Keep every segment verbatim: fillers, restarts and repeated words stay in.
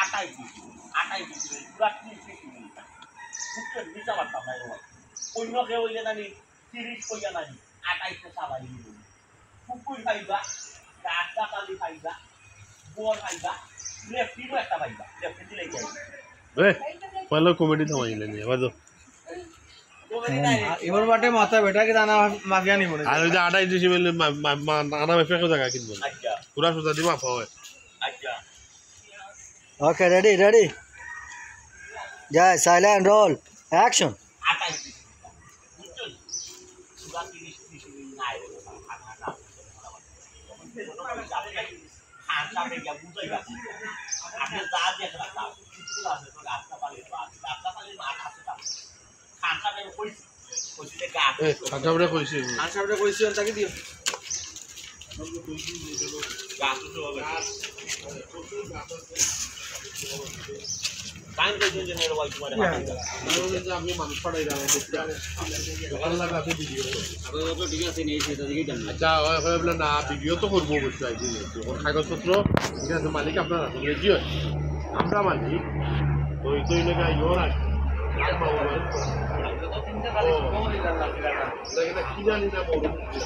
আটাইশ দিছি, আটাইশ দিছি, পুরা তিরিশ দিছি। বুঝছেন? মিছা মারতাম না রে ভাই। অন্য কেউ অইলে নানি তিরিশ কইয়া নানি আটাইশে চালাই দিবো। কুকুর পাইবা, রাস্তা পালি পাইবা, বর পাইবা, লেফটিনও একটা পাইবা, লেফটিন দিলে কি হবে? এ, পয়লা কমেডি থামাইলে নি, আবার তো। কমেডি নাই রে। এবার বাটে মাথা বেটা কি দানা মাফিয়া নি মনে আর ওই যে আটাইশ দিছি বলে মা-, মা-, মা-, আনা মাফিয়া কেউ জায়গা কিনবো না। আচ্ছা। পুরা সোজা দিয়ে মাফা হয়। আচ্ছা। Okay, ready, ready. Yeah, silent, roll, action. আটাইশ দিছি। বুঝছেন? পুরা তিরিশ, তিরিশ নাই রে। খান সাহেব গিয়া বুঝাই গেছে। আপনি যা দেখরা তাও। কিছু আছে তো রাস্তা পালি তো আছে। রাস্তা পালি তো আর আছে তাও। খান সাহেব কইছে, কইছে যে গাছ এ, খান সাহেবরে কইছে। খান সাহেবরে কইছে, তাকে দিও। গাছ উঠে হবে। টাইম কইছেন যে নেড়ে ভাই তোমার হাতে। আমি বললাম যে আমি মানুষ পাঠাই দাও, দেখতে। ভালো লাগে আপনি ভিডিও করো। আপাতত ঠিক আছে, নেই, সেটা দিকেই যান। আচ্ছা, ওই, ওই বলে না, ভিডিও তো করবো অবশ্যই, একদিন একটু। ওর কাগজপত্র, ঠিক আছে, মালিক আপনার আছে, বুঝলে কি হয়? আমরা মালিক, তো এই তো এই লেখা ইয়ে রাখ। ও। এটা, এটা কি জানি না, বড়,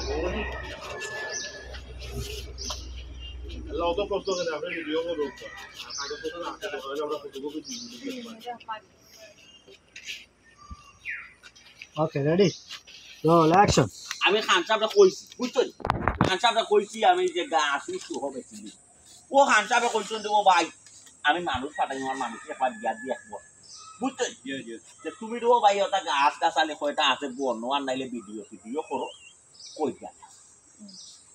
বড় কি? আল্লাহ, অত কষ্ট করে আপনি ভিডিও করুন। আর কাগজপত্র না থাকলে তাহলে আমরা ফটোকপি দিয়ে দিতে পারি। Okay, ready? Roll, action. আমি খান সাহেবরে কইছি, বুঝছো নি? খান সাহেবরে কইছি আমি যে গাছ উঁচু হবে চিনি। ও খান সাহেবে কইছেন যে, "ও ভাই, আমি মানুষ পাঠাই, আমার মানুষ একবার বিয়া দিয়ে আসবো।" বুঝছো নি? জি, জি। যে তুমি রে ও ভাই, ওটা গাছ গাছালি কয়টা আছে, বর্ণ আর নাইলে ভিডিও টিডিও করো, কই যা।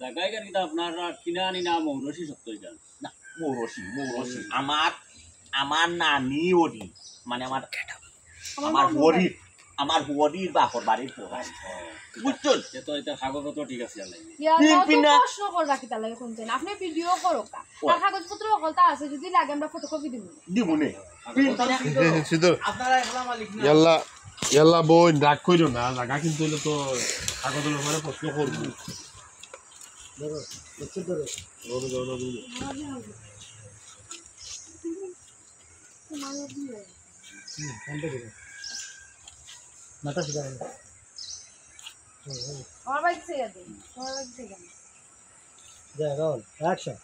জায়গায় গাড়ি তো আপনার আর কিনা আনি না, মৌরসি সত্য এটা। না, মৌরসি, মৌরসি। হুম। আমার, আমার নানি ওরি, মানে আমার, আমার আমার মামু হরি, ভাই। আমার হরির বাপর বাড়ির পোড়া। ও, বুঝছেন? সে তো এটা কাগজপত্র ঠিক আছে, আর লাগবে। ইয়া, তিন তাও তো পিনা। প্রশ্ন করবা কিতা লাগে কোন চেন? আপনি ভিডিও করো কা? ও। আর কাগজপত্র হকলতা আছে, যদি লাগে আমরা ফটোকপি দিব। দিব নে। তিন পিনা। এ, সিদ্ধ। আপনারা একলা মালিক না। ইয়াল্লা, ইয়াল্লা বোন, রাগ কইরো না, জায়গা কিনতে হইলে তো কাগজের ব্যাপারে প্রশ্ন করবো। ধরো, একটু ধরো। ধরো, ধরো, ধরো। হুম, কানটা ধরো। মাথা সিধা করো। হুম, হুম। আমার বাইক ছেড়ে দে, আমার বাইক ছেড়ে দে। যা, roll, action.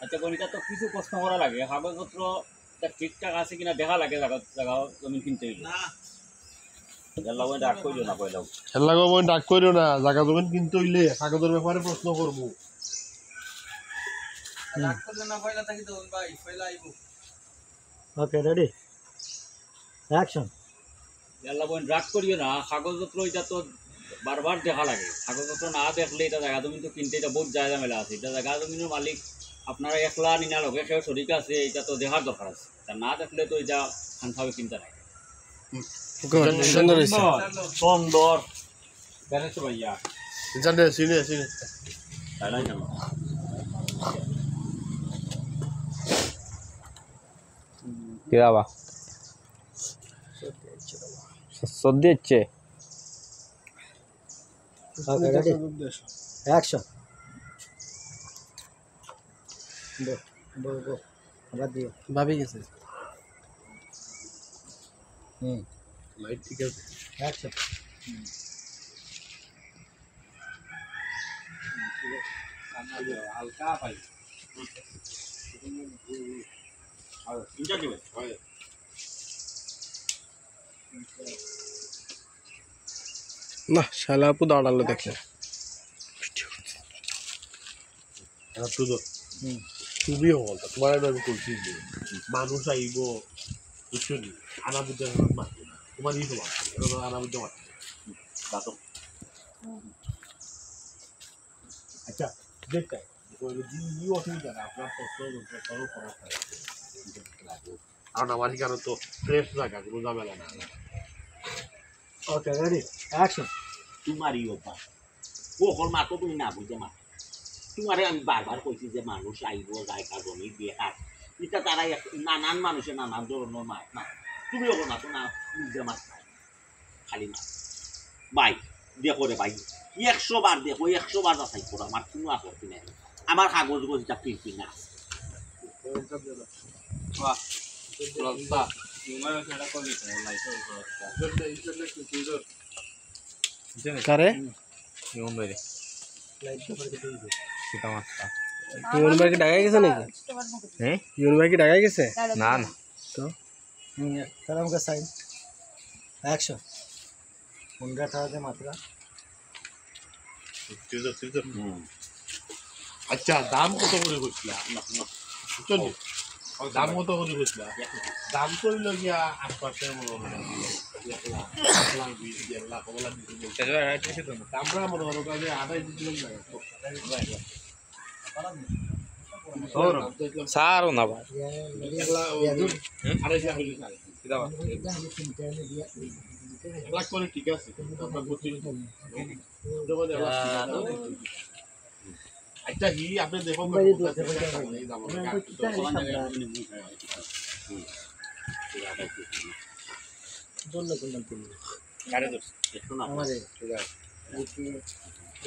আচ্ছা, গণিতা তো কিছু প্রশ্ন করা লাগে, কাগজপত্র তা ঠিকঠাক আছে কিনা দেখা লাগে, জায়গা, জায়গা জমিন কিনতে হইলে। না। এর লাগি ডাক করিও না পয়লা। এর লাগি ডাক করিও না, জায়গা জমিন কিনতে হইলে কাগজের ব্যাপারে প্রশ্ন করবো। ডাক করিও না পয়লা, তাকে তো ভাই, পয়লা আইবো। Okay, ready? Action. ইয়াল্লা বোন, রাগ করিও না, কাগজপত্র এটা তো বারবার দেখা লাগে। কাগজপত্র না দেখলে এটা জায়গা জমি তো কিনতে এটা বহুত যায় ঝামেলা আছে। এটা জায়গা জমির মালিক আপনারা একলা নি না, লগে কেউ শরিক আছে, এটা তো দেখার দরকার আছে। তা না দেখলে তো এটা খান সাহেব কিনতে নাই। Good, সুন্দর হইছে। সুন্দর। বেড়াইছো ভাইয়া? জানে, চিনে, চিনে। তাই না কেন? কিরা বা? সর্দি হচ্ছে। Okay, ready? Action. Go, go, go. আবার দিও। ভাবি গেছে। হুম। লাইট ঠিক আছে। Action. হালকা পাই। আর ইনচার্জ ভাই। না, শালা আপু দাঁড়ালো দেখে। এরা শুধু হুম। তুমি হকলতা, তোমার আমি কইছি যে মানুষ আইব, বুঝছো নি? আনা বুঝে মারবো না। তোমার ই তোমার, এরা তো আনা বুঝে মারবো না। বাতো। আচ্ছা, দেখতে, ওই যে ই অসুবিধা না, আপনার প্রশ্ন, প্রশ্ন করা হয়। কারণ আমার এখানে তো ফ্রেশ জায়গা, কোনো ঝামেলা না। Okay, ready, action. তোমার ই অভ্যাস। ও হকল মাতো তুমি না বুঝে মাত। তোমারে আমি বারবার কইছি যে মানুষ আইব, জায়গা জমি বিয়ে খায়। এটা তারা এক, নানান মানুষে নানান ধরনের মাত না। তুমি হকল মাতো না বুঝে মাত নাই। খালি মাত। ভাই, দেখো রে ভাই, একশো বার দেখো, একশো বার যাচাই করো, আমার কোনো আপত্তি নাই। আমার কাগজ গজ এটা পিন পিন আছে। বাহ। লজ্জা। কারে? ইমন ভাই রে। সীতা মাস্টার। ইমন ভাই কি ঢাকায় গেছে নাকি? হ্যাঁ? ইমন ভাই কি ঢাকায় গেছে? না, না। তো? হুম, তাহলে আমাকে সাইন। অ্যাকশন। কোন গাথা আছে মাত্রা? আচ্ছা, দাম কত করে করছিলা? বুঝছো নি? দাম কত করে করছিলা? দাম তো হইল গিয়া আশপাশে মনে হয় এক লাখ, এক লাখ বিশ, দেড় লাখ, ওগুলা দিতে বলছে। আমরা মনে করো যে আঠাইশ দিন না। স্যারও না ভাই। এক লাখ, আড়াইশ লাখ হইলে স্যার। এক লাখ করে ঠিক আছে, আপনার বত্রিশ। আচ্ছা, হি, আপনি দেখো, এই দাম। ধরলে কোন দাম তুমি? আরে দোস্ত, একটু না। আমারে। ঠিক আছে।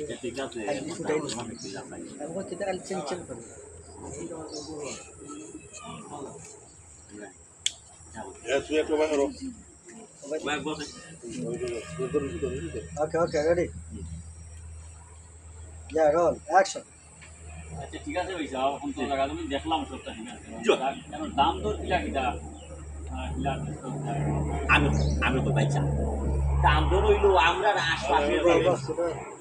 এটা ঠিক আছে। আর কিছু টাইম। আমি বলছি, তাহলে চেঞ্জ, চেঞ্জ করবো। এ, তুই একটু বাইরে হ। ভাই, বসে। ওকে, ওকে, রেডি। ইয়া, রোল, অ্যাকশন। আচ্ছা, ঠিক আছে ভাই সাহেব, এখন তো লাগা, আমি দেখলাম সবটা ঠিক আছে। এখন দাম দর কিলা কিলা? আহ, কিলা system? আমি, আমি তো ভাই সাহেব। দাম দর হইলো আমরা আশপাশে বস, বস, বস।